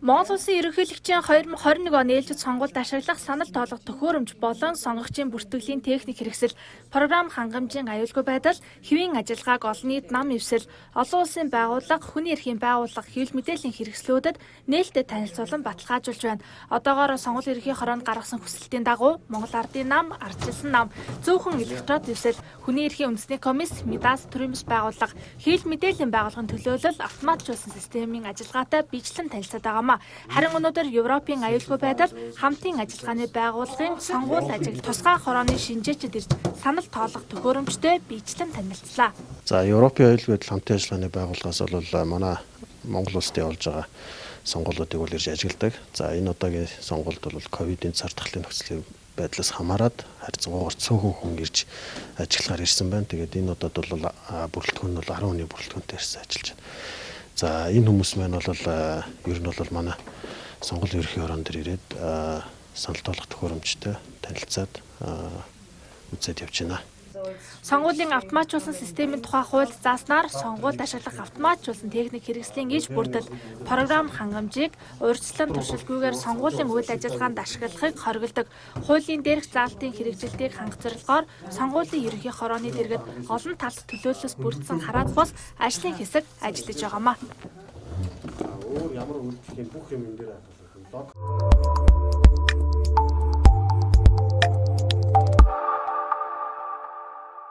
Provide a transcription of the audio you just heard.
Монгол Улсын ерөнхийлөгчийн 2021 оны ээлжит сонгуульд ашиглах санал тоолох төхөөрөмж болон сонгогчийн бүртгэлийн техник хэрэгсэл, програм хангамжийн аюулгүй байдал, хэвийн ажиллагааг олон нийт нам эвсэл, олон улсын байгууллага, хүний эрхийн байгууллага, хэвлэл мэдээллийн хэрэгслүүдэд нээлттэй танилцуулан баталгаажуулж байна. Одоогоор сонгуулийн ерөнхий хороонд гаргасан хүсэлтийн дагуу Монгол Ардын нам, Ардчилсан нам, Зөөхөн электрод эвсэл, хүний эрхийн үндэсний комисс, Мидас төрийн бас байгууллага, хэвлэл мэдээллийн байгууллагын төлөөлөл автоматжуулсан системийн ажиллагаатай биечлэн танилцаад байгаамаа. Харин өнөөдөр Европын аюулгүй байдал хамтын ажиллагааны байгууллагын сонгуул ажил тусгай хорооны шинжээчид ирж санал тоолох төхөөрөмжтэй биечлэн танилцлаа. За, Европын аюулгүй байдал хамтын ажиллагааны байгууллагаас бол манай Монгол улсад явуулж байгаа сонгуулиудыг бол ирж ажигладаг. За, энэ удаагийн сонгуульд бол ковидын цар тахлын нөхцөлийн байдлаас хамаарат харьцангуйгаар цөөхөн хүн ирж ажиллахаар ирсэн байна. Тэгээд энэ удаад бол бүрэлдэхүүн нь бол 10 хүний бүрэлдэхүүнтэй ирсэн ажиллаж байна. За, энэ хүмүүс маань бол ер нь бол манай сонгуулийн ерөнхий хорон дээр ирээд санал тоолох төхөөрөмжтэй танилцаад үзээд явж байна. Сонгуулийн автоматжуулсан системийн тухай хуульд зааснаар сонгуульд ашиглах автоматжуулсан техник хэрэгслийн иж бүрдэл, програм хангамжийг урьдчилан туршилгүйгээр сонгуулийн үйл ажиллагаанд ашиглахыг хориглодог. Хуулийн дээрх заалтын хэрэгжилтийг хангах зорилгоор сонгуулийн ерөнхий хорооны дэргэд олон талт төлөөллөөс бүрдсэн хараат бус ажлын хэсэг ажиллаж байгаамаа. Өөр ямар үйлдлийн бүх юм энэ дээр хадгалах.